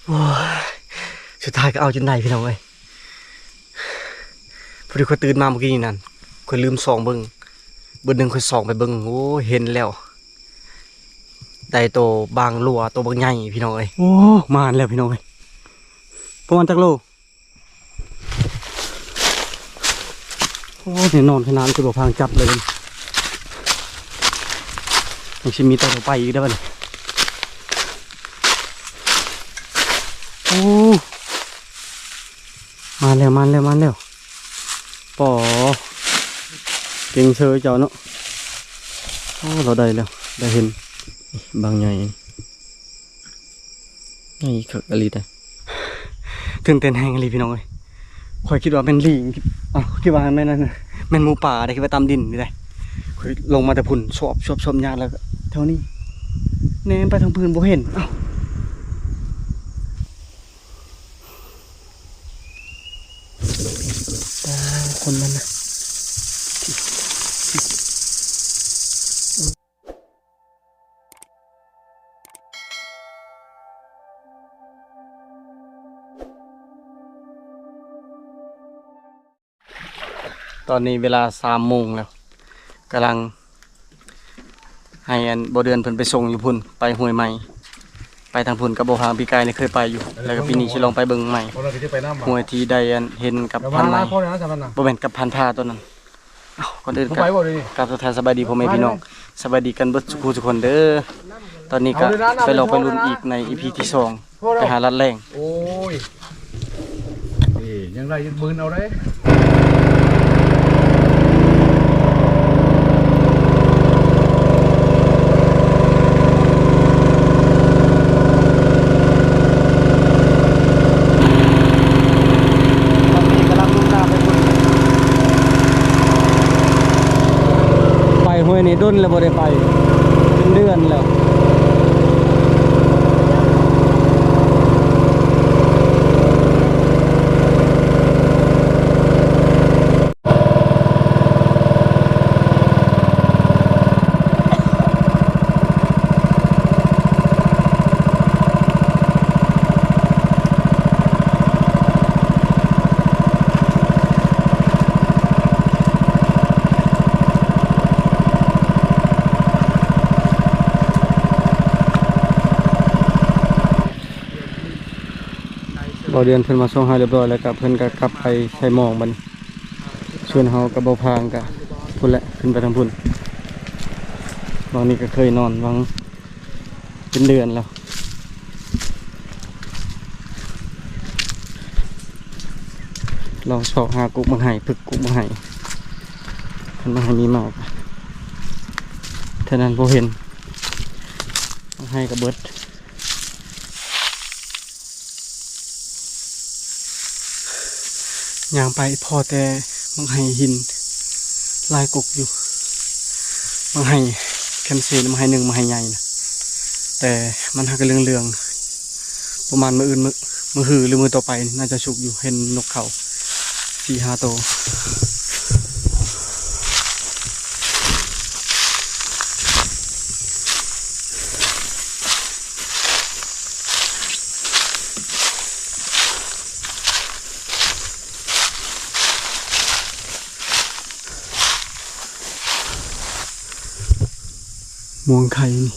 ໂອ້ຍ ສຸດທ້າຍກໍເອົາຈົນໄດ້ພີ່ນ້ອງເອີຍ. ພໍດີຂ້ອຍຕື່ນມາເມື່ອກີ້ນີ້ນັ້ນ ຂ້ອຍລືມສ່ອງເບິ່ງ ບຶດໜຶ່ງຂ້ອຍສ່ອງໄປເບິ່ງ ໂອ້ຍ ເຫັນແລ້ວ ໄດ້ໂຕບາງຫຼົວ ໂຕບັກໃຫຍ່ພີ່ນ້ອງເອີຍ. ໂອ້ ມາແລ້ວພີ່ນ້ອງເອີຍ ປະມານຈັກໂລ? ໂອ້ ແນ່ນອນຂະໜາດ ຄືບໍ່ພາງຈັບເລີຍ ຍັງຊິມີຕໍ່ໄປອີກເດ້ບັດນີ້. ໂອ້ ມາແລ້ວ ມາແລ້ວ ມາແລ້ວ ປໍ ເກັ່ງເຊີເຈົ້າເນາະ. ໂອ້ ລາວໄດ້ແລ້ວ ໄດ້ເຫັນ ບາງໃຫຍ່ ໃຫຍ່ຄັກອີ່ຫຼີເດ້. ຕື່ນເຕັ້ນແຮງອີ່ຫຼີພີ່ນ້ອງເອີຍ ຂ້ອຍຄິດວ່າແມ່ນລີງ ອ້າວ ຄິດວ່າແມ່ນອັນ ແມ່ນໝູປ່າເດ້ ຄິດວ່າຕາມດິນນີ້ເດ້. ຂ້ອຍລົງມາແຕ່ພຸ້ນ ຊອບ ຊອບ ຊອບຍາດ ແລ້ວກໍແຖວນີ້ ແນມໄປທາງພື້ນບໍ່ເຫັນ ອ້າວ ຕາ ຄົນມັນນະ. ຕອນນີ້ເວລາສາມໂມງແລ້ວ ກຳລັງໃຫ້ອັນບໍ່ເດືອນເພິ່ນໄປສົ່ງຢູ່ພຸ້ນ ໄປຫ້ວຍໃໝ່ ໄປທາງພຸ້ນກັບບໍ່ພາງ. ປີກາຍນີ້ເຄີຍໄປຢູ່ ແລ້ວກໍປີນີ້ຊິລອງໄປເບິ່ງໃໝ່ ຫ້ວຍທີ່ໄດ້ອັນເຫັນກັບພັນໃໝ່ ບໍ່ແມ່ນ ກັບພັນພາຕອນນັ້ນ. ເອົ້າ ກ່ອນອື່ນກໍ ໄປບໍ່ເດ ກາບທັກທາຍສະບາຍດີພໍ່ແມ່ພີ່ນ້ອງ ສະບາຍດີກັນເບິດສູ່ຜູ້ສູ່ຄົນເດີ. ຕອນນີ້ກໍໄປລອງໄປລຸ້ນອີກໃນອີພີທີສອງ ໄປຫາລັດແລ້ງ. ໂອ້ຍ ເອີ ຍັງໄດ້ ຍັງບືນເອົາໄດ້. ຕອນນີ້ກຳລັງມຸ່ງໜ້າໄປພຸ້ນ ໄປຫ້ວຍນີ້ດົນແລ້ວບໍ່ໄດ້ໄປ ເປັນເດືອນແລ້ວ. ບໍ່ເດືອນເພິ່ນມາສົ່ງໃຫ້ຮຽບຮ້ອຍແລ້ວ ກໍເພິ່ນກໍກັບໄປໃສ່ໝອງບັດນີ້. ສ່ວນເຮົາກັບບໍ່ພາງກະພຸ້ນແຫຼະ ຂຶ້ນໄປທາງພຸ້ນ. ໝ່ອງນີ້ກໍເຄີຍນອນຫວ່າງເປັນເດືອນແລ້ວ ລອງຊອກຫາກົກໝາກໄຮ ພຶກກົກໝາກໄຮ ຄັນໝາກໄຮມີໝາກ ເທົ່ານັ້ນບໍ່ເຫັນ ໝາກໄຮກໍເບິດ. ຍ່າງໄປພໍ້ແຕ່ໝາກໄຮຫີນຫຼາຍກົກຢູ່ ໝາກໄຮແຄມເຊນ ໝາກໄຮໜຶ່ງ ໝາກໄຮໃຫຍ່ນະ ແຕ່ມັນຫາກະເຫຼືອງໆ ປະມານມື້ອື່ນ ມື້ ມື້ຮື ຫຼື ມື້ຕໍ່ໄປນີ້ ໜ້າຈະສຸກຢູ່ ເຫັນນົກເຂົາສີ່ຫ້າໂຕ. ມ່ວງໄຂ່ນີ້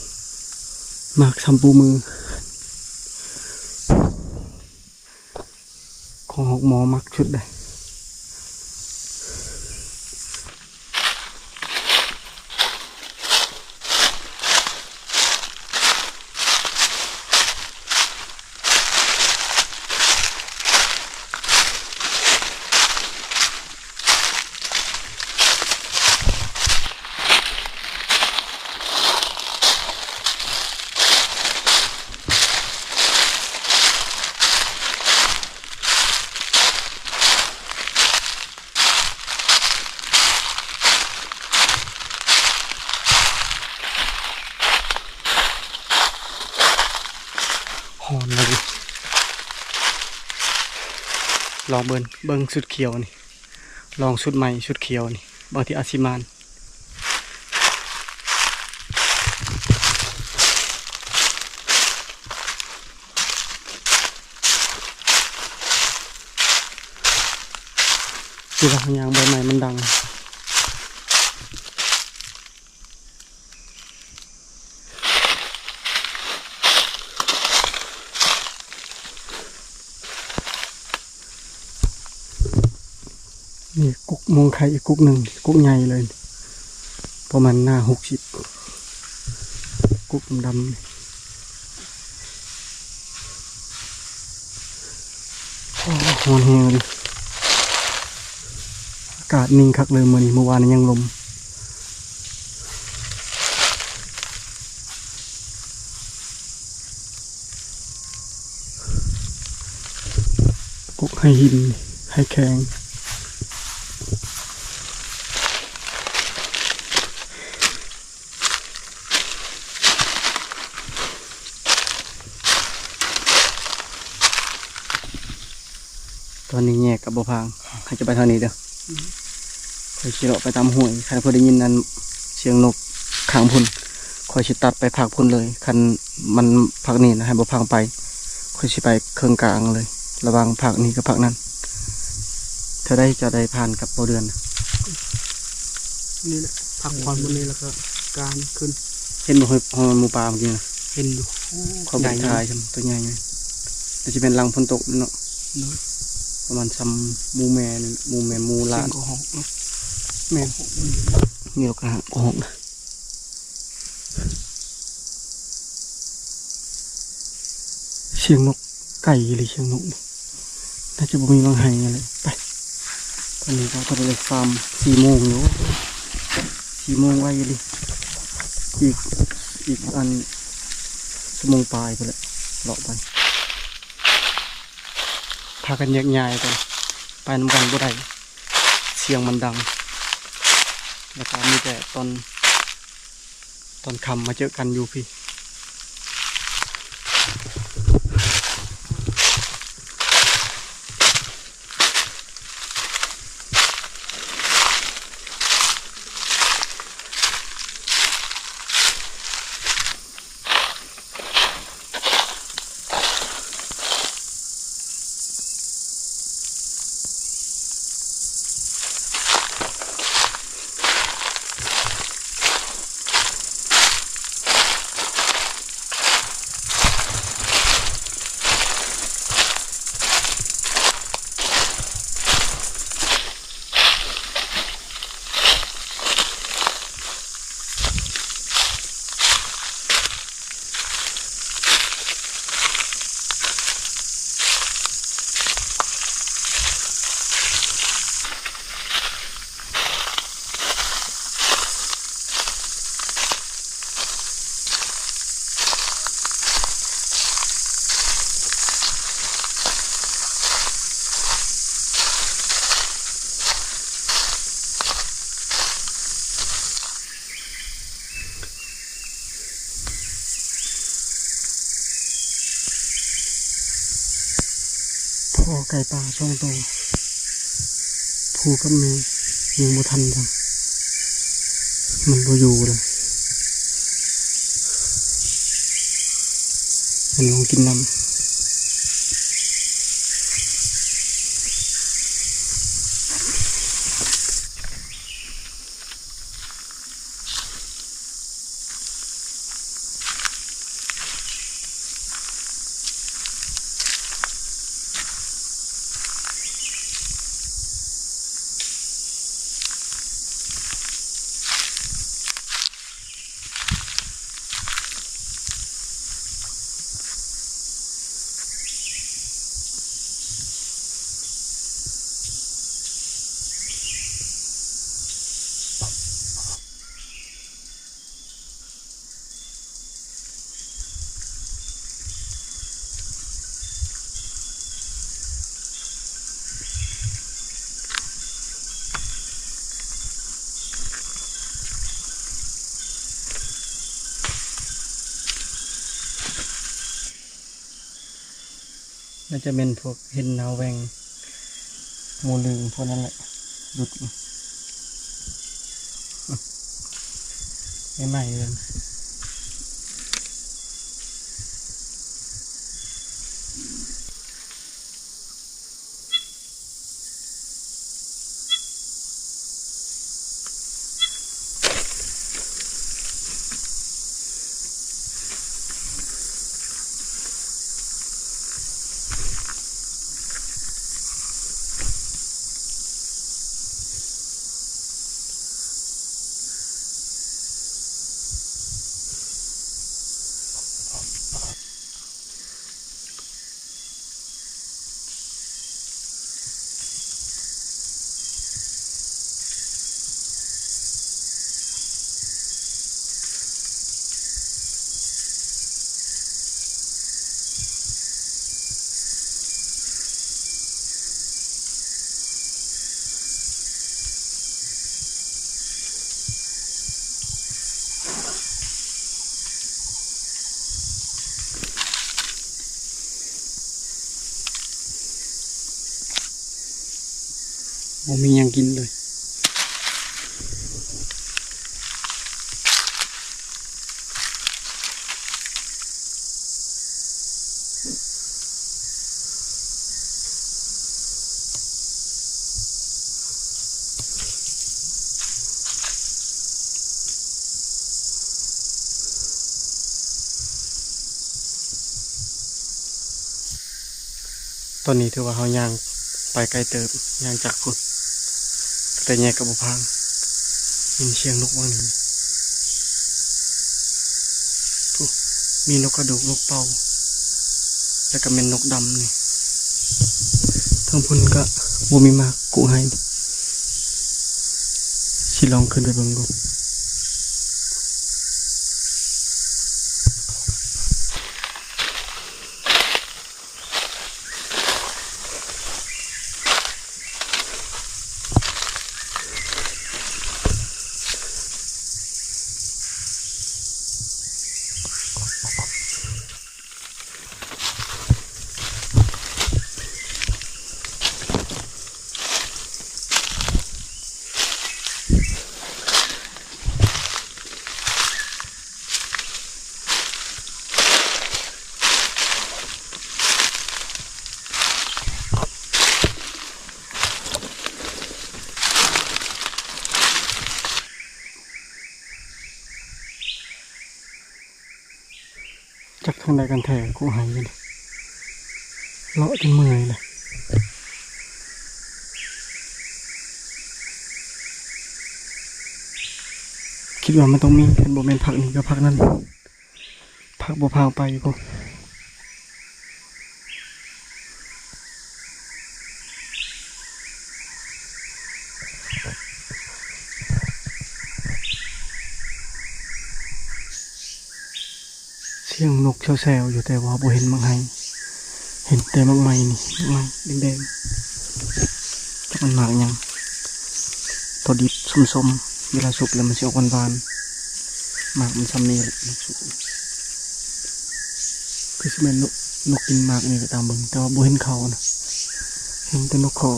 ໝາກຊຳປູມື ຂອງຮອກໝໍມັກສຸດເດ້. ຮ້ອນເລີຍ ລອງເບິ່ງ ເບິ່ງຊຸດຂຽວນີ້ ລອງຊຸດໃໝ່ ຊຸດຂຽວນີ້ ບາງທີອາດຊິໝານ. ເວລາເຮົາຍ່າງໃບໄມ້ມັນດັງ. ນີ້ກົກມອງໄຂ່ອີກກົກໜຶ່ງ, ກົກໃຫຍ່ເລີຍ ປະມານໜ້າຫົກສິບ ກົກດຳໆ. ໂອ້ ຮ້ອນແຮງເລີຍ ອາກາດນິ່ງຄັກເລີຍມື້ນີ້ ມື້ວານນີ້ຍັງລົມ. ກົກໄຮຫີນ ໄຮແຂງ. ຕອນນີ້ແຍກກັບບໍ່ພາງ ໃຫ້ຈະໄປທາງນີ້ເດີ. ອືມ ຂ້ອຍຊິເລາະໄປຕາມຫ້ວຍ ຄັນເພິ່ນໄດ້ຍິນອັນສຽງນົກຂ້າງພຸ້ນ ຂ້ອຍຊິຕັດໄປພາກພຸ້ນເລີຍ. ຄັນມັນພາກນີ້ນະ ໃຫ້ບໍ່ພາງໄປ ຂ້ອຍຊິໄປເຄິ່ງກາງເລີຍ ລະຫວ່າງພາກນີ້ກັບພາກນັ້ນ. ເທື່ອໃດເຈົ້າໄດ້ຜ່ານກັບບໍ່ເດືອນ? ນີ້ແຫຼະ ພັກຜ່ອນມື້ນີ້ແລ້ວກໍກາງຄືນ. ເຫັນບໍ່ ເຮີຍ ເຮົາໝູປ່າເມື່ອກີ້ນະ? ເຫັນຢູ່. ໂອ້ ຂໍບໍ່ໄດ້ຖ່າຍຊ້ຳ ໂຕໃຫຍ່ ໜ້າຈະແມ່ນຫຼັງຝົນຕົກເນາະ. ໂດຍ ປະມານຊ່ຳໝູແມ່ນີ້ ໝູແມ່ ໝູຫຼານ. ສຽງກໍຮ້ອງເນາະ. ແມ່ນ ມີນກກະຮາກຮ້ອງ. ສຽງນົກໄກອີ່ຫຼີ ສຽງນົກນີ້ ໜ້າຈະບໍ່ມີຫວ່າງໄຮ່ແຫຼະ. ໄປ ຕອນນີ້ກໍເທົ່າໃດແລ້ວ ສາມສີ່ໂມງຢູ່ ສີ່ໂມງໄວອີ່ຫຼີ. ອີກ ອີກອັນ ຊົ່ວໂມງປາຍພຸ້ນແຫຼະ ເລາະໄປ. ພາກັນແຍກຍ້າຍໄປ ໄປນຳກັນບໍ່ໄດ້ ສຽງມັນດັງ ແລ້ວກໍມີແຕ່ຕອນ ຕອນຄ່ຳມາເຈີກັນຢູ່ພີ້. ພໍ້ໄກ່ປ່າສອງໂຕ ພໍ່ກັບແມ່ຍັງບໍ່ທັນຊ້ຳ ມັນບໍ່ຢູ່ເລີຍ ມັນລົງກິນນ້ຳ. ໜ້າຈະແມ່ນພວກເຫັນນາວແຫວ່ງ ໝູລຶງພວກນັ້ນແຫຼະ ຫຼຸດ ໃໝ່ໆເລີຍ. ບໍ່ມີຫຍັງກິນເລີຍ. ຕອນນີ້ຖືວ່າເຮົາຍ່າງໄປໄກເຕີບ, ຍ່າງຈາກພຸ້ນ ແຕ່ແຍກກັບບໍ່ພາງ. ຍິນສຽງນົກຫວ່າງນີ້ ຜູ້ ມີນົກກະດູກ, ນົກເປົ້າ ແລ້ວກະແມ່ນນົກດຳນີ້. ທາງພຸ້ນກະບໍ່ມີໝາກກຸໄຮ, ຊິລອງຂຶ້ນໄປເບິ່ງດູ. ຈັກທາງໃດກັນແທ້ ກຸໄຮນີ້ ເລາະຈົນເມື່ອຍເລີຍ. ຄິດວ່າມັນຕ້ອງມີ, ຄັນບໍ່ແມ່ນພັກນີ້ກໍພັກນັ້ນ, ພັກບໍ່ພາງໄປພຸ້ນ. ສຽງນົກແຊວໆຢູ່ ແຕ່ວ່າບໍ່ເຫັນໝາກໄຮ, ເຫັນແຕ່ໝາກໄມ້ນີ້, ໝາກໄມ້ແດງໆ ຈັກມັນໝາກຫຍັງ. ໂຕດິບສົ້ມໆ ເວລາສຸກແລ້ວມັນຊິອອກຫວານໆ. ໝາກມັນຊ່ຳນີ້ແຫຼະ ມັນສຸກ. ຄືຊິແມ່ນນົກ, ນົກກິນໝາກນີ້ແຫຼະຕາມເບິ່ງ, ແຕ່ວ່າບໍ່ເຫັນເຂົານະ, ເຫັນແຕ່ນົກຂໍ.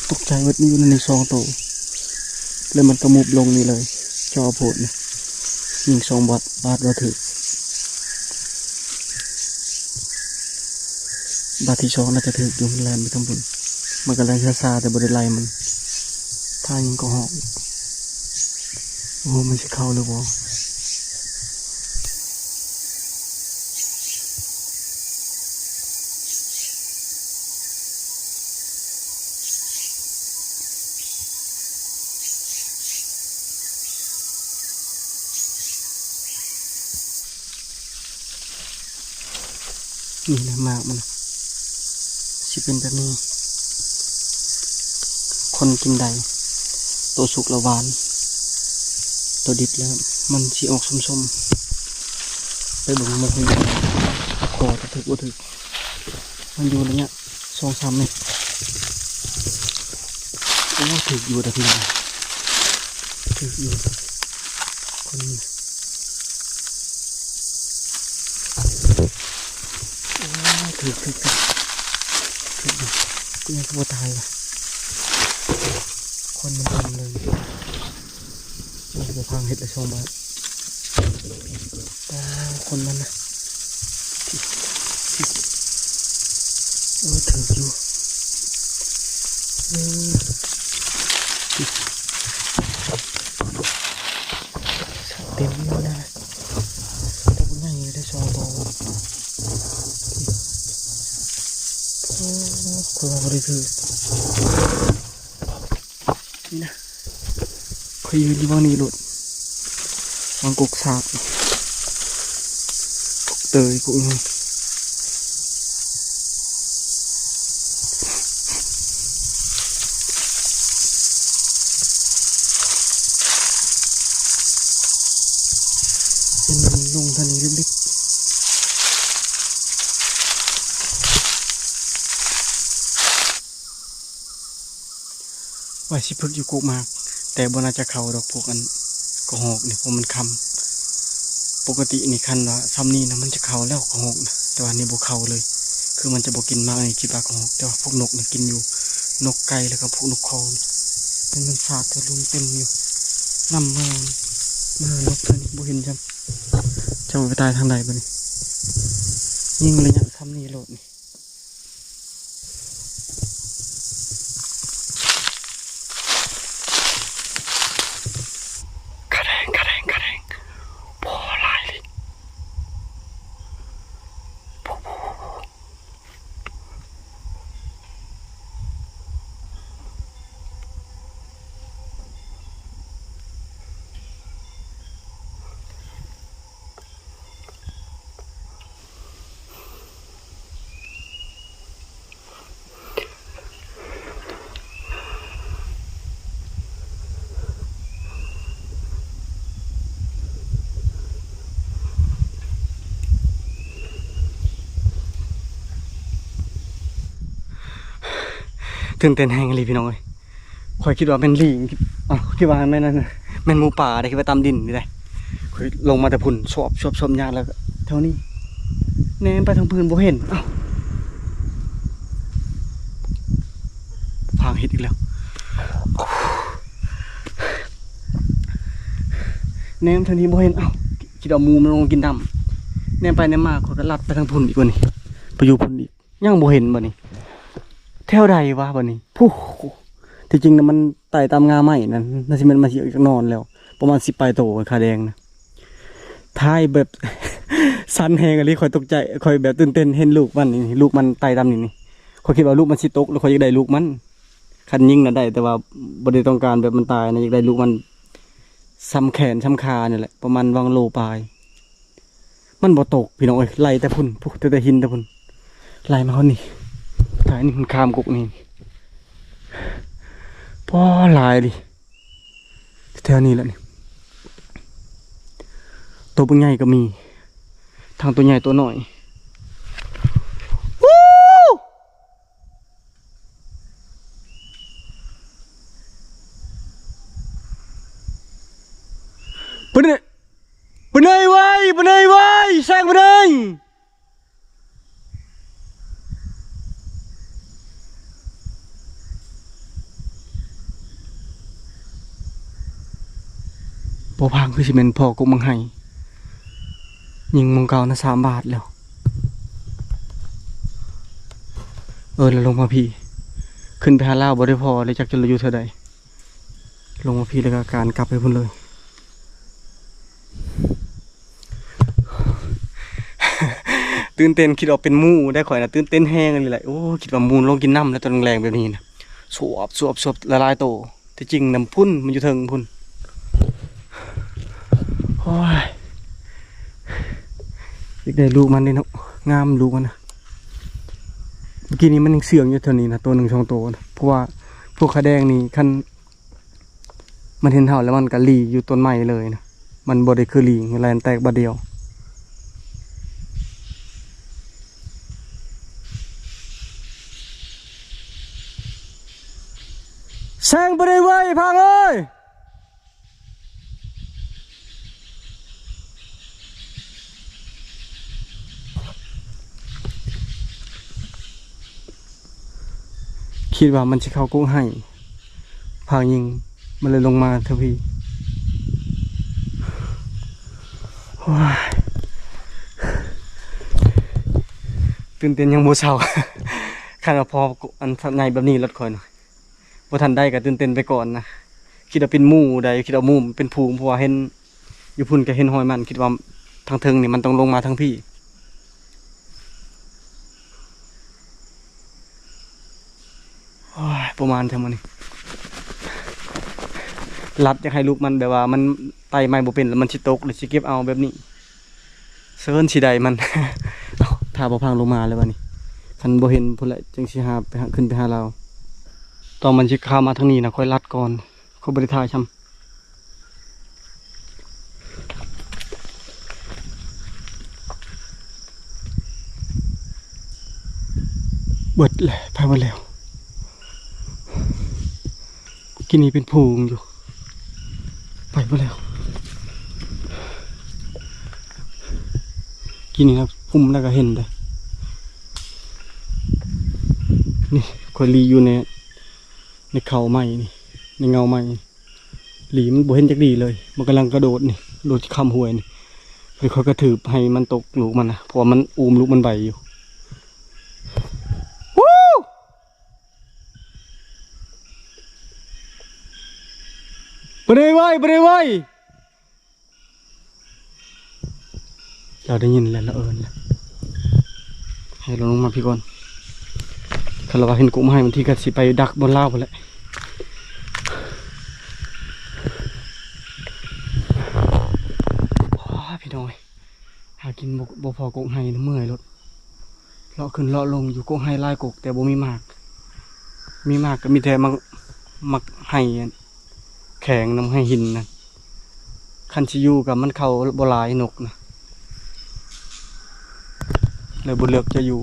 ຕົກໃຈເບິດ, ມີຢູ່ໃນນີ້ສອງໂຕ ແລ້ວມັນກະມຸບລົງນີ້ເລີຍ. ຈໍໂພດນະ, ຍິງສອງບາດ, ບາດບໍ່ຖືກ. ບາດທີສອງໜ້າຈະຖືກຢູ່, ມັນແລ່ນໄປທາງພຸ້ນ. ມັນກະແລ່ນຊ້າໆ ແຕ່ບໍ່ໄດ້ໄລ່ມັນ. ຖ້າຍິງກະຮອກ. ໂອ້ ມັນຊິເຂົ້າຫຼືບໍ່? ນີ້ນະ ໝາກມັນຊິເປັນແບບນີ້. ຄົນກິນໄດ້, ໂຕສຸກລະຫວານ, ໂຕດິບແລ້ວມັນຊິອອກສົ້ມໆ. ໄປເບິ່ງໝາກຢູ່ ຂໍຈະຖືກບໍ່ຖືກ. ມັນຢູ່ໄລຍະສອງສາມເມັດ. ໂອ້ ຖືກຢູ່ດາພີ່ນ້ອງ, ຖືກຢູ່. ຄົນນີ້ ໂອ້ ຖືກ ຖືກ ຖືກ ຖືກຢູ່. ກໍຍັງຄືບໍ່ຕາຍວະ, ຄົນມັນເຕັມເລີຍ. ໂອ້ ບໍ່ພັງເຮັດໄດ້ສອງບາດ. ປາ ຄົນມັນນະ. ເອີ ຖືກຢູ່. ເອີ ເຕັມຢູ່ນະ. ໂຕໃຫຍ່ໄດ້ສອງໂຕ. ໂອ້ ຂ້ອຍວ່າບໍ່ໄດ້ຖືກ. ນີ້ນະ ຂ້ອຍຢືນຢູ່ໝ່ອງນີ້ໂລດ, ໝ່ອງກົກສາກ ກົກເຕີຍ ກົກຫຍັງ. ເຫັນມັນລົງທາງນີ້ເລັກໆ. ວ່າຊິຝຶກຢູ່ກົກໝາກ, ແຕ່ບໍ່ໜ້າຈະເຂົ້າດອກ ພວກອັນກະຮອກນີ້ ເພາະມັນຄ່ຳ. ປົກກະຕິນີ້ຄັນວ່າຊ່ຳນີ້ນະ ມັນຈະເຂົ້າແລ້ວກະຮອກນະ, ແຕ່ວ່ານີ້ບໍ່ເຂົ້າເລີຍ. ຄືມັນຈະບໍ່ກິນໝາກນີ້ ຄິດວ່າກະຮອກ, ແຕ່ວ່າພວກນົກນີ້ກິນຢູ່. ນົກໄກ່ ແລ້ວກໍພວກນົກຂອງ ເປັນມັນສາດເທິງລຸ່ມເຕັມຢູ່ ນຳມາ ມານົກເທື່ອນີ້ບໍ່ເຫັນຊ້ຳ ຈັກວ່າໄປຕາຍທາງໃດບັດນີ້ ຍິງໄລຍະສ່ຳນີ້ໂລດນີ້. ຂະແດງ ຂະແດງ ຂະແດງ ໂອ້ ຫຼາຍເລີຍ. ຕື່ນເຕັ້ນແຮງອີ່ຫຼີພີ່ນ້ອງເອີຍ. ຂ້ອຍຄິດວ່າແມ່ນລີງ ເອົ້າ ຄິດວ່າແມ່ນອັນ ແມ່ນໝູປ່າເດ້ ຄິດວ່າຕາມດິນນີ້ເດ້. ຂ້ອຍລົງມາແຕ່ພຸ້ນ ຊອບ ຊອບ ຊອບຍາດ ແລ້ວກໍແຖວນີ້ ແນມໄປທາງພື້ນບໍ່ເຫັນ ເອົ້າ ພາງເຮັດອີກແລ້ວ ແນມທາງນີ້ບໍ່ເຫັນ ເອົ້າ ຄິດວ່າໝູມັນລົງກິນນ້ຳ ແນມໄປແນມມາ ຂ້ອຍກໍລັດໄປທາງພຸ້ນອີກ ບັດນີ້ໄປຢູ່ພຸ້ນອີກ ຍັງບໍ່ເຫັນບັດນີ້ ແຖວໃດວະບັດນີ້ ພຸ້ນ. ທີ່ຈິງນະມັນໄຕ່ຕາມງ່າໄມ້ນັ້ນ ໜ້າຊິແມ່ນມາຊິຢາກນອນແລ້ວ ປະມານສິບປາຍໂຕຂາແດງນະ ທ້າຍແບບ ສັ່ນແຮງອີ່ຫຼີ ຂ້ອຍຕົກໃຈ ຂ້ອຍແບບຕື່ນເຕັ້ນເຫັນລູກມັນນີ້ ລູກມັນໄຕ່ຕາມນີ້ນີ້ ຂ້ອຍຄິດວ່າລູກມັນຊິຕົກ ແລ້ວຂ້ອຍຢາກໄດ້ລູກມັນ ຄັນຍິງນະໄດ້ ແຕ່ວ່າບໍ່ໄດ້ຕ້ອງການແບບມັນຕາຍນະ ຢາກໄດ້ລູກມັນ ຊ່ຳແຂນຊ່ຳຂານີ້ແຫຼະ ປະມານຫວ່າງໂລປາຍ. ມັນບໍ່ຕົກພີ່ນ້ອງເອີຍ ໄລ່ແຕ່ພຸ້ນ ພຸ້ນ ແຕ່ ແຕ່ຫີນແຕ່ພຸ້ນ ໄລ່ມາຮອດນີ້ ທ້າຍນີ້ມັນຂ້າມກົກນີ້ ປໍ ຫຼາຍເລີຍ ແຖວນີ້ແຫຼະນີ້ ໂຕບັກໃຫຍ່ກໍມີ ທັງໂຕໃຫຍ່ໂຕນ້ອຍ. ປະເນຍ ປະເນຍໄວ ປະເນຍໄວ ແຊງປະເນຍ. ບໍ່ພັງ ຄືຊິແມ່ນພໍ່ກົກມັງໄຫ ຍິງໝ່ອງເກົ່ານະ ສາມບາດແລ້ວ. ເອີ ແລ້ວລົງມາພີ້ ຂຶ້ນໄປຫາລາວບໍ່ໄດ້ພໍເລີຍ ຈັກຈະຢູ່ເທື່ອໃດ. ລົງມາພີ້ແລ້ວກໍການກັບໄປພຸ້ນເລີຍ. ຕື່ນເຕັ້ນ ຄິດວ່າເປັນໝູໄດ໋ ຂ້ອຍນະ ຕື່ນເຕັ້ນແຮງອີ່ຫຼີແຫຼະ. ໂອ້ ຄິດວ່າໝູລົງກິນນ້ຳແລ້ວຕອນແລງໆແບບນີ້ນະ ສວບ ສວບ ສວບ ຫຼາຍໆໂຕ. ທີ່ຈິງນຳພຸ້ນ ມັນຢູ່ເທິງພຸ້ນ. ໂອ້ຍ ຢາກໄດ້ລູກມັນເດ້ເນາະ ງາມລູກມັນນະ. ເມື່ອກີ້ນີ້ມັນຍັງເຊື່ອງຢູ່ແຖວນີ້ນະ ໂຕໜຶ່ງສອງໂຕນະ ເພາະວ່າພວກຂາແດງນີ້ ຄັນມັນເຫັນເຮົາແລ້ວ ມັນກໍລີ້ຢູ່ຕົ້ນໄມ້ເລີຍນະ ມັນບໍ່ໄດ້ຄືລີ້ ແລ່ນແຕກບາດດຽວ. ແຊງໄປໄດ້ໄວ ພັງເອີຍ. ຄິດວ່າມັນຊິເຂົ້າກົກໄຮ່ ພາກຍິງ ມັນເລີຍລົງມາເທິງພີ້. ໂອ້ຍ ຕື່ນເຕັ້ນຍັງບໍ່ເຊົາ. ຄັນວ່າພໍອັນໃຫຍ່ແບບນີ້ລະຂ້ອຍນະ ບໍ່ທັນໄດ້ກໍຕື່ນເຕັ້ນໄປກ່ອນນະ. ຄິດວ່າເປັນໝູໄດ໋ ຄິດວ່າໝູເປັນຝູງ ເພາະວ່າເຫັນຢູ່ພຸ້ນກໍເຫັນຮອຍມັນ ຄິດວ່າທາງເທິງນີ້ມັນຕ້ອງລົງມາທາງພີ້. ໂອ້ຍ ປະມານແທ້ມື້ນີ້ ລັດຢາກໃຫ້ລູກມັນ ແບບວ່າມັນໄຕ່ໄມ້ບໍ່ເປັນ ແລ້ວມັນຊິຕົກ ແລ້ວຊິເກັບເອົາແບບນີ້. ເຊີນຊິໄດ້ມັນ ຖ້າບໍ່ພັງລົງມາແລ້ວບັດນີ້ ຄັນບໍ່ເຫັນພຸ້ນແຫຼະ ຈຶ່ງຊິຫາໄປຫາ ຂຶ້ນໄປຫາລາວ. ຕອນມັນຊິຂ້າມມາທາງນີ້ນະ ຂ້ອຍລັດກ່ອນ ຂ້ອຍບໍ່ໄດ້ຖ່າຍຊ້ຳ. ເບິດແລ້ວ ໄປເບິດແລ້ວ. ກີ້ນີ້ເປັນຝູງຢູ່ ໄປເບິດແລ້ວ. ກີ້ນີ້ນະ ພຸ້ມແລ້ວກໍເຫັນເດ້ ນີ້ ຂ້ອຍລີ້ຢູ່ໃນ ໃນເຂົ້າໄມ້ນີ້ ໃນເງົາໄມ້ນີ້ ຫຼີມັນບໍ່ເຫັນຈັກດີເລີຍ. ມັນກຳລັງກະໂດດນີ້ ໂດດຂ້າມຫ້ວຍນີ້. ຂ້ອຍກະຖືບໃຫ້ມັນຕົກລູກມັນນະ ເພາະວ່າມັນອູມລູກມັນໄວຢູ່. ວູ້! ບໍ່ໄດ້ໄວ ບໍ່ໄດ້ໄວ. ລາວໄດ້ຍິນແລ້ວ ລາວເອີ້ນແລ້ວ ໃຫ້ລາວລົງມາພີ້ກ່ອນ. ຄັນລາວວ່າເຫັນກົກໄມ້ ບາງທີກະຊິໄປດັກບ່ອນລາວພຸ້ນແຫຼະ. ໂອ້ ພີ່ນ້ອງເອີຍ ຫາກິນບໍ່ ບໍ່ພໍກົກໄຮ່ ເມື່ອຍໂລດ. ເລາະຂຶ້ນເລາະລົງຢູ່ ກົກໄຮ່ຫຼາຍກົກ ແຕ່ບໍ່ມີໝາກ. ມີໝາກກະມີແຕ່ໝາກ ໝາກໄຮ່ແຂງນຳໄຮ່ຫີນນະ. ຄັນຊິຢູ່ກະມັນເຂົ້າບໍ່ຫຼາຍ ນົກນະ ເລີຍບໍ່ເລືອກຈະຢູ່.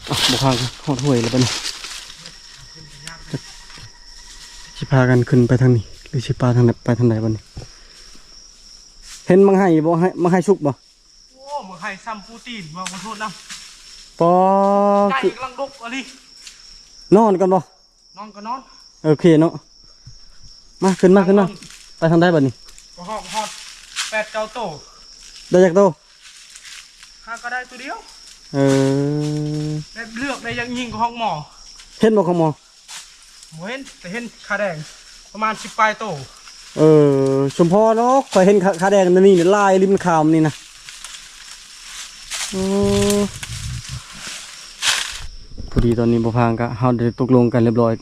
ອາ ບໍ່ພາ ຮອດຫ້ວຍແລ້ວບັດນີ້. ຊິພາກັນຂຶ້ນໄປທາງນີ້ ຫຼືຊິພາທາງໃດ ໄປທາງໃດບັດນີ້? ເຫັນໝາກໄຮ່ບໍ່? ໄຮ່ ໝາກໄຮ່ສຸກບໍ່? ໂອ້ ໝາກໄຮ່ຊ້ຳປູຕີນ ເວົ້າຂໍໂທດນຳ. ປໍ ໄກ່ກຳລັງດົກອັນນີ້. ນອນກ່ອນບໍ່? ນອນກໍນອນ. ໂອເຄເນາະ. ມາ ຂຶ້ນມາ ຂຶ້ນມາ. ໄປທາງໃດບັດນີ້? ກະຮອກຮອດແປດເກົ້າໂຕ. ໄດ້ຈັກໂຕ? ຫາກະໄດ້ໂຕດຽວ. ເອີ ແບບເລືອກໄດ້ ຢາກຍິງກະຮອກໝໍ. ເຫັນບໍ່ຂອງໝໍ? ບໍ່ເຫັນ ແຕ່ເຫັນຂາແດງປະມານສິບປາຍໂຕ. ເອີ ສົມພໍເນາະ ຂ້ອຍເຫັນຂາ ຂາແດງໂຕນີ້ຫຼາຍ ລິມຂາມນີ້ນະ. ໂອ້ ພໍດີຕອນນີ້ບໍ່ພາງກະ ເຮົາໄດ້ຕົກລົງກັນຮຽບຮ້ອຍ.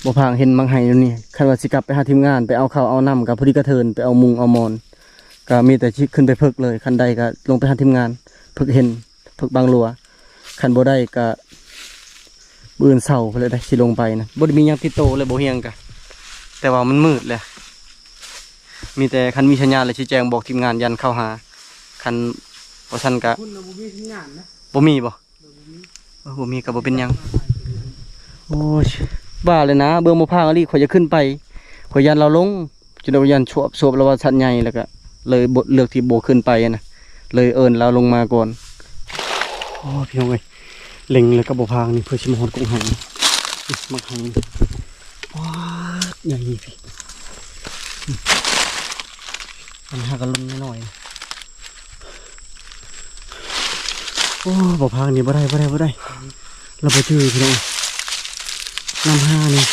ບໍ່ພາງເຫັນໝາກໄຮ່ໂຕນີ້ ຄັນວ່າຊິກັບໄປຫາທີມງານ ໄປເອົາເຂົ້າເອົານ້ຳ ກະພໍດີກະເທີນໄປເອົາມຸງເອົາໝອນ. ກະມີແຕ່ຊິຂຶ້ນໄປເພິກເລີຍ ຄັນໄດ້ກະລົງໄປຫາທີມງານເພິກເຫັນ ເພິກບາງຫຼົວ. ຄັນບໍ່ໄດ້ກະມື້ອື່ນເຊົ້າພຸ້ນແຫຼະ ຊິລົງໄປນະ. ບໍ່ໄດ້ມີຫຍັງຕິດໂຕເລີຍ ບໍ່ຮຽງກະ ແຕ່ວ່າມັນມືດແຫຼະ. ມີແຕ່ຄັນມີສັນຍານແລ້ວຊິແຈ້ງບອກທີມງານ ຢ້ານເຂົ້າຫາ. ຄັນບໍ່ຊັ້ນກະ ບໍ່ມີສັນຍານນະ. ບໍ່ມີບໍ່? ເອີ ບໍ່ມີກະບໍ່ເປັນຫຍັງ. ໂອ້ຍ ວ່າແລ້ວນະ ເບິ່ງບໍ່ພາງອີ່ຫຼີ ຂ້ອຍຢາກຂຶ້ນໄປ ຂ້ອຍຢ້ານລາວລົງ. ຈົນວ່າຢ້ານສວບ ສວບລາວວ່າສັດໃຫຍ່ ແລ້ວກະເລີຍບໍ່ ເລືອກທີ່ບໍ່ຂຶ້ນໄປນະ ເລີຍເອີ້ນລາວລົງມາກ່ອນ. ໂອ້ ພີ່ນ້ອງເອີຍ ເລັງແລ້ວກະບໍ່ພາງນີ້ ເພື່ອຊິມາຮອດກົກໄຮ່ ໝາກໄຮ່. ປາດ ໃຫຍ່ພີ້. ອັນຫາກະລຸ້ນນ້ອຍໆ. ໂອ້ ບໍ່ພາງນີ້ ບໍ່ໄດ້ ບໍ່ໄດ້ ບໍ່ໄດ້ ລາວບໍ່ຈື່ພີ່ນ້ອງ. ນຳຫານີ້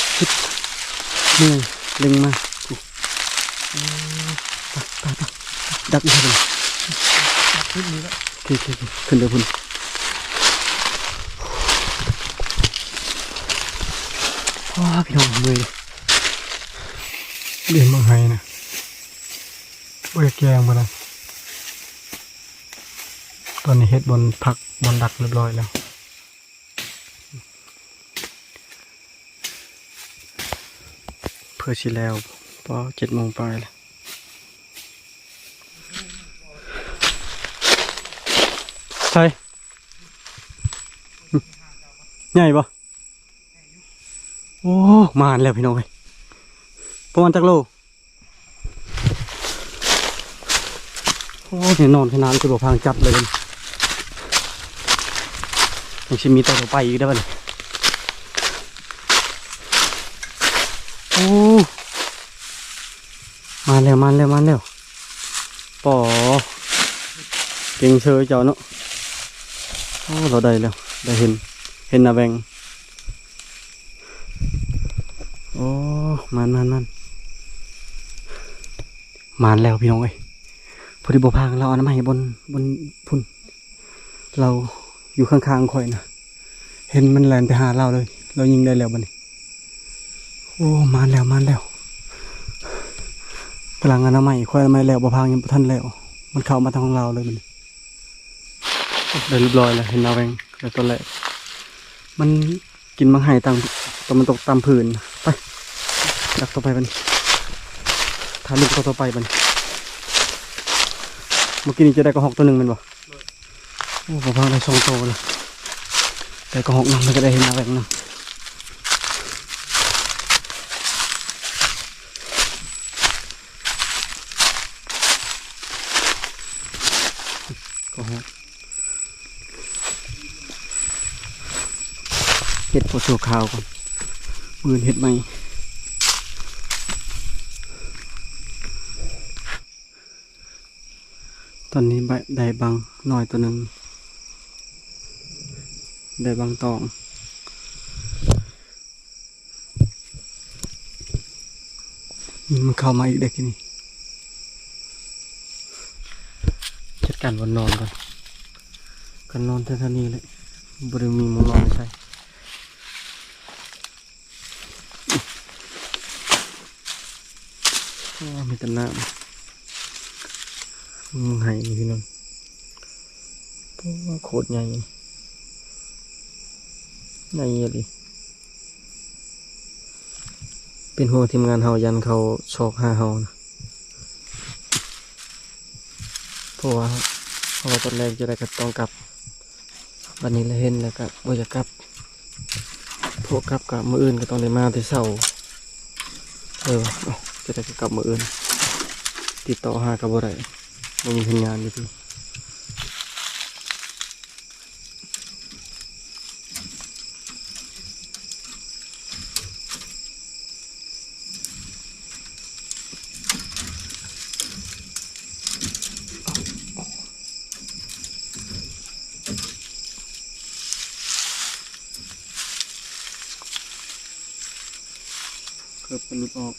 ເມື່ອຍ ເລັງມາ. ໂອ້ ໄປ ໄປ ໄປ ດັກອີກ. ໂອເຄ ໂອເຄ ໂອເຄ ຂຶ້ນເດີພຸ້ນ. ວ້າ ພີ່ນ້ອງ ເມື່ອຍເດ້ ເຫັນໝາກໄຮ່ນະ. ບໍ່ຢາກແກງບໍ່ນະ. ຕອນນີ້ເຮັດບ່ອນພັກ ບ່ອນດັກຮຽບຮ້ອຍແລ້ວ ເພື່ອຊິແລ້ວ. ພໍ ເຈັດໂມງປາຍແລ້ວ. ໃສ່ ໃຫຍ່ບໍ່? ໂອ້ ມາແລ້ວພີ່ນ້ອງເອີຍ ປະມານຈັກໂລ? ໂອ້ ແນ່ນອນຂະໜາດ ຄືບໍ່ພາງຈັບເລີຍ. ຍັງຊິມີໂຕຕໍ່ໄປອີກເດີບັດນີ້. ໂອ້ ມາແລ້ວ ມາແລ້ວ ມາແລ້ວ. ປໍ ເກັ່ງເຊີຍເຈົ້າເນາະ. ໂອ້ ລາວໄດ້ແລ້ວ ໄດ້ເຫັນ ເຫັນໜ້າແຫວ່ງ. ໂອ້ ມານ ມານ ມານ ມານແລ້ວພີ່ນ້ອງເອີຍ. ພໍດີບໍ່ພາງລາວເອົານ້ຳໃຫ້ບ່ອນ ບ່ອນພຸ້ນ ລາວຢູ່ຂ້າງໆຂ້ອຍນະ ເຫັນມັນແລ່ນໄປຫາລາວເລີຍ ລາວຍິງໄດ້ແລ້ວບັດນີ້. ໂອ້ ມານແລ້ວ ມານແລ້ວ. ກຳລັງອະນາໄມ ຂ້ອຍອະນາໄມແລ້ວ ບໍ່ພາງຍັງບໍ່ທັນແລ້ວ ມັນເຂົ້າມາທາງຂອງລາວເລີຍບັດນີ້. ໄດ້ຮຽບຮ້ອຍແລ້ວ ເຫັນໜ້າແຫວ່ງແລ້ວຕອນແລກ ມັນ ກິນໝາກໄຮ່ຕາມຕາມ ມັນຕົກຕາມພື້ນ. ໄປ ດັກຕໍ່ໄປບັດນີ້ ຖ້າລຸ້ນຕໍ່ໄປບັດນີ້. ເມື່ອກີ້ນີ້ຈະໄດ້ກະຮອກໂຕໜຶ່ງແມ່ນບໍ່? ໂອ້ ບໍ່ພາງໄດ້ສອງໂຕແລ້ວ ໄດ້ກະຮອກນຳ ແລ້ວກະໄດ້ເຫັນໜ້າແຫວ່ງນຳ. ກະຮອກ ເຮັດພໍຊົ່ວຄາວກ່ອນ ມື້ອື່ນເຮັດໃໝ່. ຕອນນີ້ໄດ້ ໄດ້ບັງນ້ອຍໂຕໜຶ່ງ ໄດ້ບັງຕອງ. ນີ້ມັນເຂົ້າມາອີກເດ້ ກີ້ນີ້. ຈັດການບ່ອນນອນກ່ອນ ການນອນແຖວໆນີ້ແຫຼະ ບໍ່ໄດ້ມີໝ່ອງນອນໃສ. ໂອ້ ມີແຕ່ນ້ຳ ງູໄຫນີ້ພີ່ນ້ອງ. ໂອ້ ໂຄດໃຫຍ່ ໃຫຍ່ອີ່ຫຼີ. ເປັນຫ່ວງທີມງານເຮົາ ຢ້ານເຂົາຊອກຫາເຮົານະ ເພາະວ່າ ເພາະວ່າຕອນແລງຈັ່ງໃດກໍຕ້ອງກັບ. ບັດນີ້ລະເຫັນແລ້ວກະບໍ່ຢາກກັບ ເພາະກັບກະມື້ອື່ນກໍຕ້ອງໄດ້ມາແຕ່ເຊົ້າ. ເອີ ເອົ້າ ຈະໄດ້ກັບມື້ອື່ນ ຕິດຕໍ່ຫາກໍບໍ່ໄດ້ ບໍ່ມີສັນຍານຢູ່ຕິ. ເກີບກໍຫຼຸດອອກ.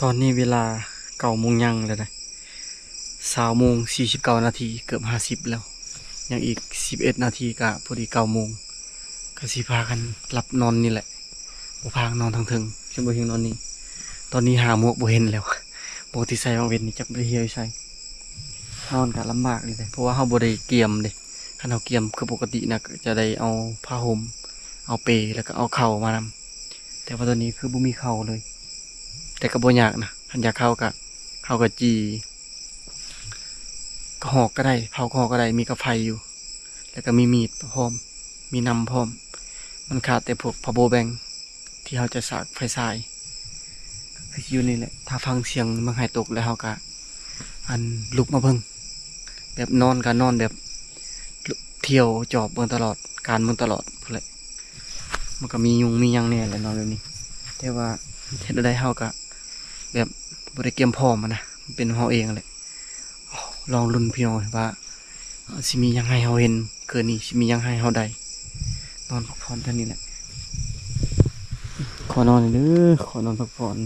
ຕອນນີ້ເວລາເກົ້າໂມງຍັງແລ້ວນະ ຊາວໂມງສີ່ສິບເກົ້ານາທີ ເກືອບຫ້າສິບແລ້ວ ຍັງອີກສິບເອັດນາທີກະພໍດີເກົ້າໂມງ ກະຊິພາກັນຫຼັບນອນນີ້ແຫຼະ ບໍ່ພາກັນນອນທາງເທິງ ຈະບໍ່ເຮັດນອນນີ້. ຕອນນີ້ຫາໝວກບໍ່ເຫັນແລ້ວ ໝວກທີ່ໃສ່ບາງເວັນນີ້ຈັກໄປຫ່ຽວໃສ. ນອນກະລຳບາກເລີຍເດ້ ເພາະວ່າເຮົາບໍ່ໄດ້ກຽມເດ້ ຄັນເຮົາກຽມຄືປົກກະຕິນະ ກະຈະໄດ້ເອົາຜ້າຫົ່ມ ເອົາເປ ແລ້ວກະເອົາເຂົ້າມານຳ ແຕ່ວ່າຕອນນີ້ຄືບໍ່ມີເຂົ້າເລີຍ ແຕ່ກໍບໍ່ຍາກນະ ຄັນຢາກເຂົ້າກະ ເຮົາກະຈີ່ ກະຮອກກໍໄດ້ ເຜົາກະຮອກກໍໄດ້ ມີກະໄຟຢູ່ ແລ້ວກະມີມີດພ້ອມ ມີນ້ຳພ້ອມ ມັນຂາດແຕ່ພວກຜ້າໂບແບັງ ທີ່ເຮົາຈະສາກໄຟສາຍ ກໍຄືຢູ່ນີ້ແຫຼະ ຖ້າຟັງສຽງໝາກໄຮຕົກແລ້ວເຮົາກະ ອັນ ລຸກມາເບິ່ງ ແບບນອນກະນອນແບບ ທ່ຽວຈອບເບິ່ງຕະຫຼອດ ການເບິ່ງຕະຫຼອດພຸ້ນແຫຼະ ມັນກະມີຍຸງມີຫຍັງແດ່ແຫຼະນອນແບບນີ້ ແຕ່ວ່າເຮັດແນວໃດເຮົາກະແບບບໍ່ໄດ້ກຽມພ້ອມຫັ້ນນະ ມັນເປັນຂອງເຮົາເອງຫັ້ນແຫຼະ. ລອງລຸ້ນພີ່ນ້ອງວ່າ ຊິມີຫຍັງໃຫ້ເຮົາເຫັນຄືນນີ້ ຊິມີຫຍັງໃຫ້ເຮົາໄດ້ນອນພັກຜ່ອນເທົ່ານີ້ແຫຼະ. ຂໍນອນເດີ ຂໍນອນພັກຜ່ອນ.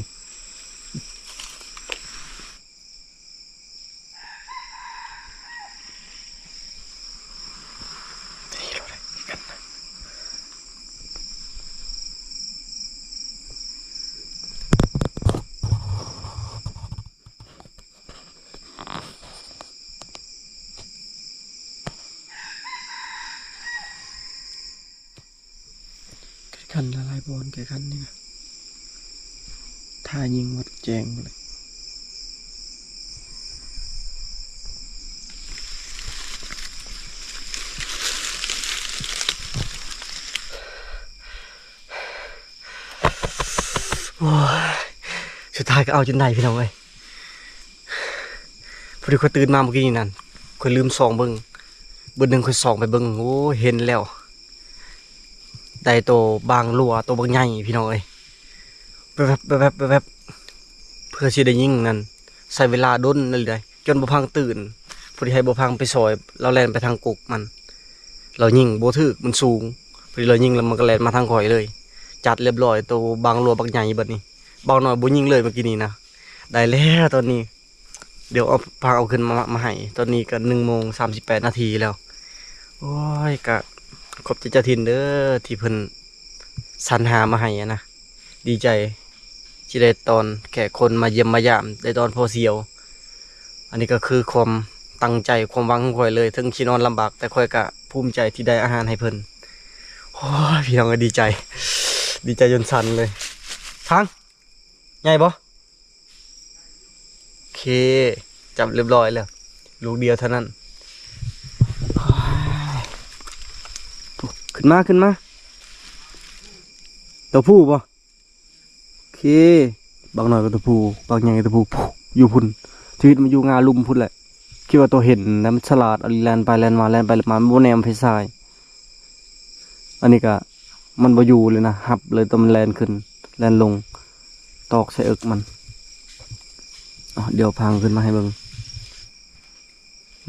ວອນແກ່ຄັນນີ້ນະ ຖ້າຍິງໝົດແຈ້ງເລີຍ. ໂອ້ຍ ສຸດທ້າຍກໍເອົາຈົນໄດ້ພີ່ນ້ອງເອີຍ. ພໍດີຂ້ອຍຕື່ນມາມື້ກີ້ນີ້ນັ້ນ ຂ້ອຍລືມສ່ອງເບິ່ງ ບຶດໜຶ່ງຂ້ອຍສ່ອງໄປເບິ່ງ ໂອ້ຍ ເຫັນແລ້ວ ໄດ້ໂຕບາງຫຼົວ ໂຕບັກໃຫຍ່ພີ່ນ້ອງເອີຍ ແວບໆ ແວບໆ ແວບໆ ເພື່ອຊິໄດ້ຍິງນັ້ນ ໃຊ້ເວລາດົນອີ່ຫຼີໃດ໋ ຈົນບໍ່ພັງຕື່ນ. ພໍດີໃຫ້ບໍ່ພັງໄປຊ່ອຍ ລາວແລ່ນໄປທາງກົກມັນ ລາວຍິງບໍ່ຖືກ ມັນສູງ. ພໍດີລາວຍິງແລ້ວມັນກໍແລ່ນມາທາງຂ້ອຍເລີຍ ຈັດລຽບຮ້ອຍ ໂຕບາງຫຼົວບັກໃຫຍ່ບັດນີ້. ບ່າວນ້ອຍບໍ່ຍິງເລີຍມື້ກີ້ນີ້ນະ. ໄດ້ແລ້ວຕອນນີ້ ດຽວເອົາ ພາເອົາຂຶ້ນມາ ມາໃຫ້. ຕອນນີ້ກໍໜຶ່ງໂມງສາມສິບແປດນາທີແລ້ວ. ໂອ້ຍ ກະຂອບໃຈເຈົ້າຖິ່ນເດີ ທີ່ເພິ່ນສັນຫາມາໃຫ້ຫັ້ນນະ. ດີໃຈທີ່ໄດ້ຕ້ອນແຂກຄົນມາຢ້ຽມມາຢາມ ໄດ້ຕ້ອນພໍ່ສຽວ. ອັນນີ້ກໍຄືຄວາມຕັ້ງໃຈ ຄວາມຫວັງຂອງຂ້ອຍເລີຍ ເຖິງຊິນອນລຳບາກ ແຕ່ຂ້ອຍກໍພູມໃຈທີ່ໄດ້ອາຫານໃຫ້ເພິ່ນ. ໂອ້ຍ ພີ່ນ້ອງເອີຍ ດີໃຈ ດີໃຈຈົນສັ່ນເລີຍ. ທາງ ໃຫຍ່ບໍ່? ໂອເຄ ຈັບລຽບຮ້ອຍແລ້ວ ລູກດຽວເທົ່ານັ້ນ. ຂຶ້ນມາ ຂຶ້ນມາ ຕົວຜູ້ບໍ່? ໂອເຄ ບັກນ້ອຍກໍຕົວຜູ້ ບັກໃຫຍ່ກໍຕົວຜູ້ ຢູ່ພຸ້ນ. ຊີວິດມັນຢູ່ງ່າລຸ່ມພຸ້ນແຫຼະ. ຄິດວ່າໂຕເຫັນນະ ມັນສະຫຼາດອີ່ຫຼີ ແລ່ນໄປແລ່ນມາ ແລ່ນໄປແລ່ນມາ ມັນບໍ່ແນມໄຟສາຍ. ອັນນີ້ກະມັນບໍ່ຢູ່ເລີຍນະ ຮັບເລີຍ ແຕ່ມັນແລ່ນຂຶ້ນແລ່ນລົງ ຕອກໃສ່ເອິກມັນ. ເອົາ ດຽວພາຂຶ້ນມາໃຫ້ເບິ່ງ.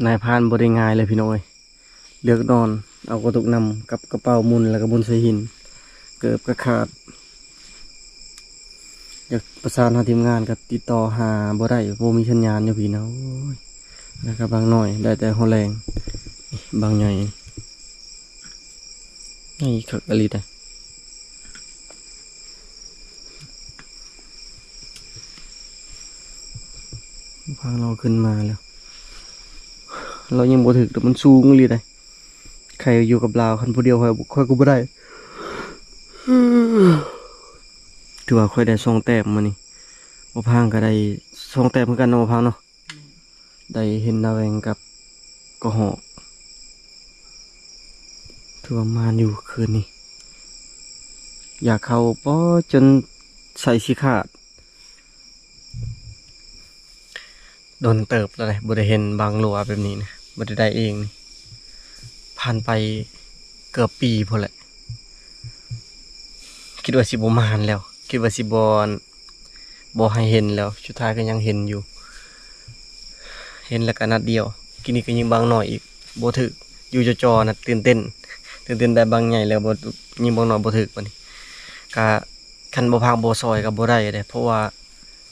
ນາຍພານບໍ່ໄດ້ງ່າຍເລີຍພີ່ນ້ອງເອີຍ ເລືອກນອນ ເອົາກະຕຸກນຳກັບກະເປົາໝຸ່ນ ແລ້ວກໍໝຸ່ນໃສ່ຫີນ ເກີບກໍຂາດ. ຢາກປະສານຫາທີມງານກໍຕິດຕໍ່ຫາບໍ່ໄດ້ ບໍ່ມີສັນຍານຢູ່ພີ້ນະ. ໂອ້ຍ ແລ້ວກໍບາງໜ້ອຍໄດ້ແຕ່ຫົວແລງ. ນີ້ ບາງໃຫຍ່ ໃຫຍ່ຄັກອີ່ຫຼີເດ້. ພາລາວຂຶ້ນມາແລ້ວ ລາວຍັງບໍ່ຖືກ ແຕ່ມັນສູງອີ່ຫຼີເດ້. ໃຄຢູ່ກັບລາວ ຄັນຜູ້ດຽວຂ້ອຍ ຂ້ອຍກໍບໍ່ໄດ້. ຖືວ່າຂ້ອຍໄດ້ສອງແຕ້ມມື້ນີ້ ບໍ່ພາງກໍໄດ້ສອງແຕ້ມຄືກັນເນາະ ບໍ່ພາງເນາະ. ໄດ້ເຫັນນາແວງກັບກະຮອກ ຖືວ່າໝານຢູ່ຄືນນີ້. ຢາກເຂົ້າ ປໍ ຈົນໃສ່ຊິຂາດ. ດົນເຕີບແລ້ວເດ້ ບໍ່ໄດ້ເຫັນບາງຫຼົວແບບນີ້ນະ ບໍ່ໄດ້ໄດ້ເອງນີ້ ຜ່ານໄປເກືອບປີພຸ້ນແຫຼະ. ຄິດວ່າຊິບໍ່ມານແລ້ວ ຄິດວ່າຊິບໍ່ ບໍ່ໃຫ້ເຫັນແລ້ວ ສຸດທ້າຍກໍຍັງເຫັນຢູ່ ເຫັນແລ້ວກໍນັດດຽວ. ກີ້ນີ້ກໍຍິງບາງໜ້ອຍອີກ ບໍ່ຖືກ ຢູ່ຈໍໆນະ ຕື່ນເຕັ້ນ ຕື່ນເຕັ້ນໄດ້ບາງໃຫຍ່ແລ້ວ ບໍ່ ຍິງບາງໜ້ອຍບໍ່ຖືກ. ບັດນີ້ກະ ຄັນບໍ່ພາງບໍ່ຊ່ອຍກໍບໍ່ໄດ້ເດ້ ເພາະວ່າ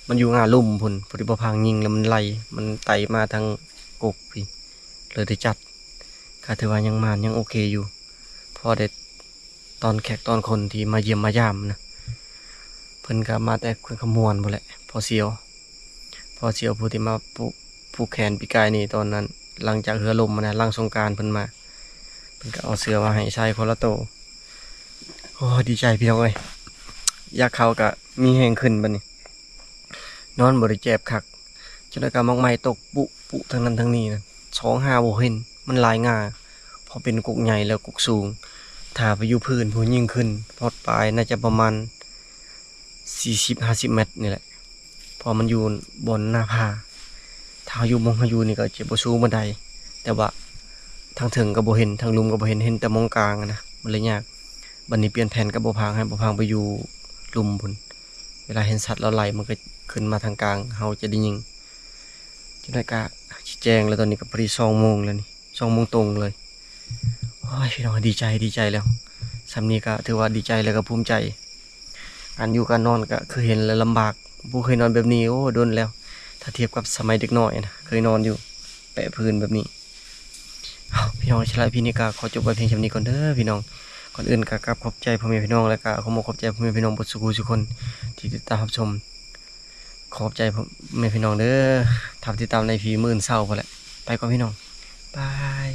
ມັນຢູ່ງ່າລຸ່ມພຸ້ນ ພໍດີບໍ່ພາງຍິງແລ້ວມັນໄຫຼ ມັນໄຕ່ມາທາງກົກພີ້ ເລີຍໄດ້ຈັດ. ກໍຖືວ່າຍັງໝານ ຍັງໂອເຄຢູ່ ພໍໄດ້ຕ້ອນແຂກຕ້ອນຄົນທີ່ມາຢ້ຽມມາຢາມນະ ເພິ່ນກໍມາແຕ່ແຂວງຄຳມ່ວນພຸ້ນແຫຼະ. ພໍ່ສຽວ ພໍ່ສຽວຜູ້ທີ່ມາຜູກ ຜູກແຂນປີກາຍນີ້ ຕອນນັ້ນ ຫຼັງຈາກເຮືອລົ້ມຫັ້ນນະ ຫຼັງສົງການເພິ່ນມາ ເພິ່ນກໍເອົາເສື້ອມາໃຫ້ໃສ່ຄົນລະໂຕ. ໂອ້ ດີໃຈພີ່ນ້ອງເອີຍ ຢາກເຂົ້າກະມີແຮງຂຶ້ນບັດນີ້ ນອນບໍ່ໄດ້ແຈບຄັກ. ຈັ່ງໃດກໍໝາກໄມ້ຕົກປຸປຸທາງນັ້ນທາງນີ້ນະ ສ່ອງຫາບໍ່ເຫັນ ມັນຫຼາຍງ່າ ເພາະເປັນກົກໃຫຍ່ແລ້ວກົກສູງ. ຖ້າໄປຢູ່ພື້ນພຸ້ນ ຍິງຂຶ້ນຮອດປາຍ ໜ້າຈະປະມານສີ່ສິບຫ້າສິບແມັດນີ້ແຫຼະ ເພາະມັນຢູ່ບ່ອນໜ້າຜາ. ຖ້າເຮົາຢູ່ ໝ່ອງເຮົາຢູ່ນີ້ກໍຈະບໍ່ສູງປານໃດ ແຕ່ວ່າທາງເທິງກໍບໍ່ເຫັນ ທາງລຸ່ມກໍບໍ່ເຫັນ ເຫັນແຕ່ໝ່ອງກາງຫັ້ນນະ ມັນເລີຍຍາກ. ບັດນີ້ປ່ຽນແຜນກັບບໍ່ພາງ ໃຫ້ບໍ່ພາງໄປຢູ່ລຸ່ມພຸ້ນ ເວລາເຫັນສັດລາວໄຫຼ ມັນກໍຂຶ້ນມາທາງກາງ ເຮົາຈະໄດ້ຍິງ. ຈັ່ງໃດກະຊິແຈ້ງແລ້ວ ຕອນນີ້ກໍພໍດີສອງໂມງແລ້ວນີ້ ສອງໂມງຕົງເລີຍ. ໂອ້ຍ ພີ່ນ້ອງ ດີໃຈ ດີໃຈແລ້ວ ສ່ຳນີ້ກໍຖືວ່າດີໃຈແລ້ວກໍພູມໃຈ. ການຢູ່ການນອນກໍຄືເຫັນແລ້ວລຳບາກ ບໍ່ເຄີຍນອນແບບນີ້ ໂອ້ ດົນແລ້ວ. ຖ້າທຽບກັບສະໄໝເດັກນ້ອຍນະ ເຄີຍນອນຢູ່ແປະພື້ນແບບນີ້. ເອົ້າ ພີ່ນ້ອງ ສຳລັບອີພີນີ້ກໍຂໍຈົບໄວ້ພຽງສ່ຳນີ້ກ່ອນເດີພີ່ນ້ອງ. ກ່ອນອື່ນກໍກາບຂອບໃຈພໍ່ແມ່ພີ່ນ້ອງ ແລະກໍຂໍຂອບໃຈພໍ່ແມ່ພີ່ນ້ອງເບິດສູ່ຜູ້ສູ່ຄົນທີ່ຕິດຕາມຮັບຊົມ. ຂອບໃຈພໍ່ແມ່ພີ່ນ້ອງເດີ ຖ້າໄປຕິດຕາມໃນອີພີມື້ອື່ນເຊົ້າພຸ້ນແຫຼະ. ໄປກ່ອນພີ່ນ້ອງ ບາຍ.